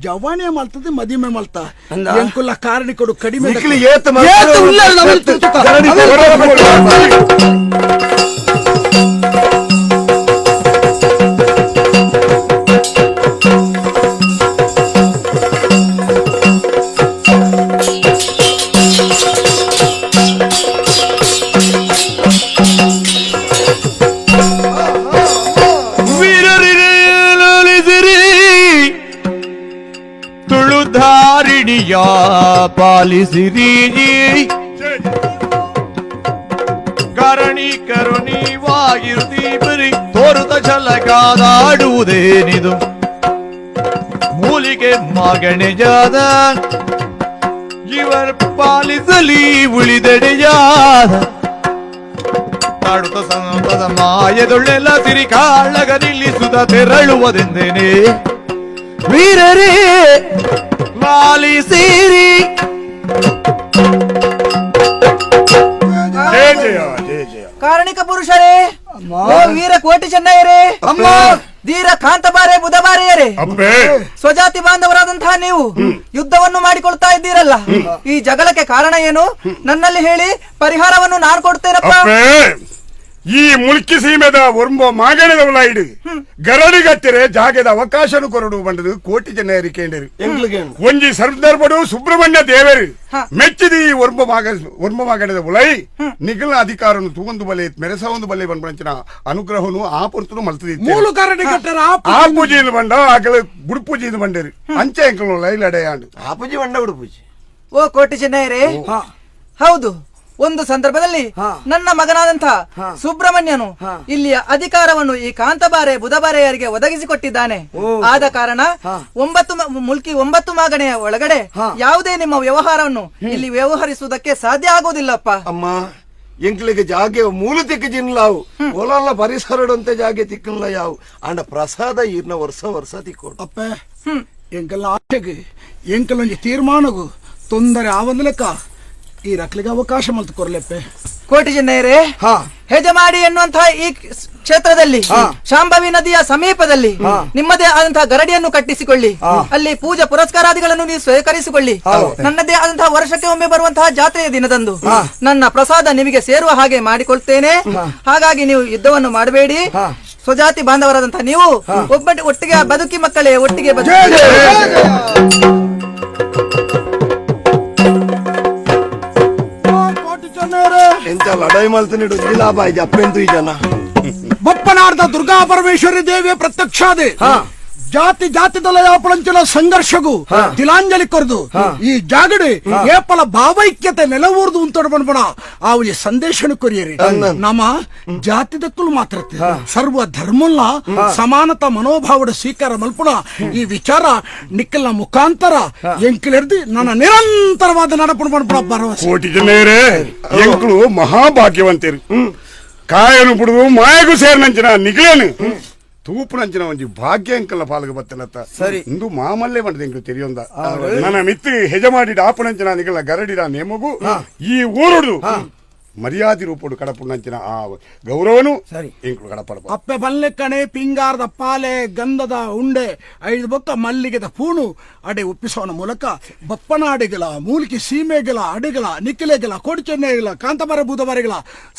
ಜವಾಣಿ ಮಲ್ತದೆ ಮದಿಮೆ ಮಲ್ತ ಎಂಕುಲ್ಲ ಕಾರಣಿಕೊಡು ಕಡಿಮೆ ನಿಕ್ಲಿ ಏತ್ ಮಲ್ತ- ಏತ್ ಉಲ್ಲೆರ್ ನಮಲ್ ತೂತುಕ. ಗರಡಿ ವೀರರಿರಲಿಸಿರಿ ತುಳುಧಾರಿಣಿಯ ಪಾಲಿಸಿರಿ ಕರಣಿ ಕರುಣೀವಾಗಿರುತ್ತೀಬರಿ ತೋರುತ ಛಲಕಾದಾಡುವುದೇನಿದು ಮೂಲಿಗೆ ಮಗಣೆಜಾದ ಇವರ್ ಪಾಲಿಸಲಿ ಉಳಿದೆಡೆಯಾದ ತಾಡುತ್ತ ಸಂತದ ಮಾಯದೊಳ್ಳೆಲ್ಲ ಸಿರಿ ಕಾಳಗ ನಿಲ್ಲಿಸುತ್ತ ತೆರಳುವುದೆಂದೇನೆ ವೀರರೇ ಲಾಲಿಸಿರಿ. ಜಯ ಜಯ ಜಯ ಜಯ. ಕಾರಣಿಕ ಪುರುಷರೇ, ಓ ವೀರ ಕೋಟಿ ಚೆನ್ನಯ್ಯರೇ, ಅಮ್ಮ. ಧೀರ ಕಾಂತಬಾರೆ ಬುಧಬಾರೆಯರೇ, ಅಪ್ಪೇ. ಸ್ವಜಾತಿ ಬಾಂಧವರಾದಂತಹ ನೀವು ಯುದ್ಧವನ್ನು ಮಾಡಿಕೊಳ್ತಾ ಇದ್ದೀರಲ್ಲ, ಈ ಜಗಳಕ್ಕೆ ಕಾರಣ ಏನು ನನ್ನಲ್ಲಿ ಹೇಳಿ, ಪರಿಹಾರವನ್ನು ನಾನು ಕೊಡ್ತೇನಪ್ಪ. ಅಪ್ಪೇ, ಈ ಮುಲ್ಕಿ ಸೀಮೆದ ಒರ್ಂಬ ಮಾಗಣದವಳ ಇಡು ಗರಡಿಗತ್ತಿರೆ ಜಾಗದ ಅವಕಾಶನು ಕೊರಡು ಬಂದದು ಕೋಟಿ ಜನ ಕೇಂಡರು. ಎಂಕ್ಲಿಗೆ ಒಂಜಿ ಸಂದರ್ಭಡು ಸುಬ್ರಹ್ಮಣ್ಯ ದೇವರು ಹ. ಮೆಚ್ಚಿದ ಈ ಒರ್ಂಬ ಮಾಗ ಒರ್ಂಬ ಮಾಗಣದ ಉಲೈ ನಿಗಲ ಅಧಿಕಾರನು ತೂಗೊಂದು ಬಲೆ ಮೆರೆಸ ಒಂದು ಬಲೆ ಬಂಡ್ಬಂಚಿನ ಅನುಗ್ರಹನು ಆ ಪೊರ್ತುನು ಮಲ್ತದಿತ್ತು. ಮೂಲು ಕರಡಿ ಕಟ್ಟರ ಆ ಪೂಜೆಯನ್ನು ಬಂಡ ಆಕಳ ಗುಡುಪೂಜೆಯನ್ನು ಬಂಡೇರಿ ಅಂಚೆ ಎಂಕಲು ಲೈಲ್ ಅಡೆಯಾಂಡು. ಆಪೂಜಿ ಬಂಡ ಉಡುಪೂಜಿ. ಓ ಕೋಟಿ ಚೆನ್ನಯ್ಯರೇ, ಹೌದು, ಒಂದು ಸಂದರ್ಭದಲ್ಲಿ ನನ್ನ ಮಗನಾದಂತಹ ಸುಬ್ರಹ್ಮಣ್ಯನು ಇಲ್ಲಿಯ ಅಧಿಕಾರವನ್ನು ಈ ಕಾಂತಬಾರೆ ಬುಧಬಾರೆಯರಿಗೆ ಒದಗಿಸಿಕೊಟ್ಟಿದ್ದಾನೆ. ಆದ ಕಾರಣ 9 ಮುಲ್ಕಿ 9 ಮಾಗಣೆಯ ಒಳಗಡೆ ಯಾವುದೇ ನಿಮ್ಮ ವ್ಯವಹಾರವನ್ನು ಇಲ್ಲಿ ವ್ಯವಹರಿಸುವುದಕ್ಕೆ ಸಾಧ್ಯ ಆಗುವುದಿಲ್ಲಪ್ಪ. ಅಮ್ಮ, ಎಂಕ್ಲಿಗೆ ಜಾಗೆ ಮೂಲ ತಿಕ್ಕ ಜಿನ್ಲಾವು ಹೊಲಲ್ಲ ಪರಿಸರಡಂತೆ ಜಾಗೆ ತಿಕ್ಕಲ್ಲ ಯಾವು ಅಂಡ ಪ್ರಸಾದ ಈರ್ನ ವರ್ಷ ವರ್ಷ ತಿಕ್ಕೋಡು. ಅಪ್ಪೆ, ಎಂಕಲ್ನ ಆಟೆಗೆ ಎಂಕಲೊಂಜಿ ತೀರ್ಮಾನಗು ತೊಂದರೆ ಆವಂದ್ಲೆಕ್ಕ ಈ ರಕ್ಲಿಗೆ ಅವಕಾಶ ಮಲ್ತು ಕೊರ್ಲೆಪ್ಪೆ. ಕೋಟಿ ಚೆನ್ನಯ್ಯರೇ, ಹೆಜಮಾಡಿ ಎನ್ನುವಂತಹ ಈ ಕ್ಷೇತ್ರದಲ್ಲಿ ಶಾಂಭವಿ ನದಿಯ ಸಮೀಪದಲ್ಲಿ ನಿಮ್ಮದೇ ಆದಂತಹ ಗರಡಿಯನ್ನು ಕಟ್ಟಿಸಿಕೊಳ್ಳಿ. ಅಲ್ಲಿ ಪೂಜಾ ಪುರಸ್ಕಾರಾದಿಗಳನ್ನು ನೀವು ಸ್ವೀಕರಿಸಿಕೊಳ್ಳಿ. ನನ್ನದೇ ಆದಂತಹ ವರ್ಷಕ್ಕೆ ಒಮ್ಮೆ ಬರುವಂತಹ ಜಾತ್ರೆಯ ದಿನದಂದು ನನ್ನ ಪ್ರಸಾದ ನಿಮಗೆ ಸೇರುವ ಹಾಗೆ ಮಾಡಿಕೊಳ್ತೇನೆ. ಹಾಗಾಗಿ ನೀವು ಯುದ್ಧವನ್ನು ಮಾಡಬೇಡಿ. ಸ್ವಜಾತಿ ಬಾಂಧವರಾದಂತಹ ನೀವು ಒಬ್ಬ ಒಟ್ಟಿಗೆ ಬದುಕಿ ಮಕ್ಕಳೇ, ಒಟ್ಟಿಗೆ ಬದುಕಿ. ಎಂತ ಲಡಾಯಿ ಮಲ್ತನಿಡು ಲಾಭ ಆಯ್ತು ಅಪ್ಪೆಂತು ಈ ಜನ. ಬಪ್ಪನಾರ್ದ ದುರ್ಗಾ ಪರಮೇಶ್ವರಿ ದೇವಿಯ ಪ್ರತ್ಯಕ್ಷಾದೆ ಜಾತಿ ಜಾತಿದೊಲಯಾಪಳಂಚಿನ ಸಂಘರ್ಷಗೂ ತಿಲಾಂಜಲಿ ಕೊರ್ದು ಈ ಜಾಗಡೆ ಏಪಲ ಭಾವೈಕ್ಯತೆ ನೆಲವೂರ್ದು ಉಂತೊಡು ಬಣ್ಬಣ ಆ ಒಂಜಿ ಸಂದೇಶನ ಕೊರಿಯರಿ. ನಮ್ಮ ಜಾತಿದಕ್ಕಲು ಮಾತ್ರ ಸರ್ವ ಧರ್ಮಲ್ಲ ಸಮಾನತಾ ಮನೋಭಾವದ ಸ್ವೀಕಾರ ಮಲ್ಪುಣ ಈ ವಿಚಾರ ನಿಕ್ಕಲ್ನ ಮುಖಾಂತರ ಎಂಕಿಲೆರ್ದು ನನ್ನ ನಿರಂತರವಾದ ನಡಪುಣ ಬಣ್ಪುಣ ಭರವಸೆ. ಕೋಟಿ ಜನರೇ, ಎಂಕಲು ಮಹಾಭಾಗ್ಯವಂತರು. ಕಾಯನು ಬಿಡುದು ಮಾಯಗೂ ಸೇರಿನಂಚಿನ ನಿಗಲೇನು ತೂಪುನಂಚಿನ ಒಂಜಿ ಭಾಗ್ಯ ಎಂಕಲ್ನ ಪಾಲ್ಗ ಬತ್ತನತ್ತ. ಸರಿ. ಇಂದು ಮಾಮಲ್ಲೇ ಬಂಡದ ಎಂಕಲು ತೆರಿಯೊಂದ ನನ್ನ ಮಿತ್ತು ಹೆಜಮಾಡಿ ಆಪುನಂಚಿನ ನಿಗಲ ಗರಡಿದ ನೇಮಗು ಈ ಊರುಡು ಮರ್ಯಾದೆ ರೂಪುಡು ಕಡಪುನಂಚಿನ ಆ ಗೌರವನು ಎಂಕಲು ಕಡಪಡ. ಅಪ್ಪೆ ಬಲ್ಲೆಕ್ಕಣೆ ಪಿಂಗಾರದ ಪಾಲೆ ಗಂಧದ ಉಂಡೆ ಐದು ಬೊಕ್ಕ ಮಲ್ಲಿಗೆದ ಪೂಣು ಅಡೆ ಒಪ್ಪಿಸೋನ ಮೂಲಕ ಬಪ್ಪನಾಡಿಗಳ ಮೂಲಿಕೆ ಸೀಮೆಗಳ ಅಡಿಗಳ ನಿಕ್ಕಿಲೆಗಳ ಕೋಡಿಚೆನ್ನೆಗಳ ಕಾಂತಬಾರ ಬೂದಬಾರಿಗಳ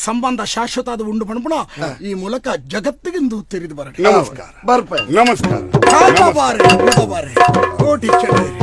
ಸಂಬಂಧ ಶಾಶ್ವತ ಅದು ಉಂಡು ಪಣಪುಣ ಈ ಮೂಲಕ ಜಗತ್ತಿಗಿಂದು ತೆರೆದು ಬರಲಿ. ನಮಸ್ಕಾರ. ಬರ್ಪ. ನಮಸ್ಕಾರ. ಕಾಂತಬಾರೆ ಬೂದಬಾರೆ ಕೋಟಿ ಚೆನ್ನೈ.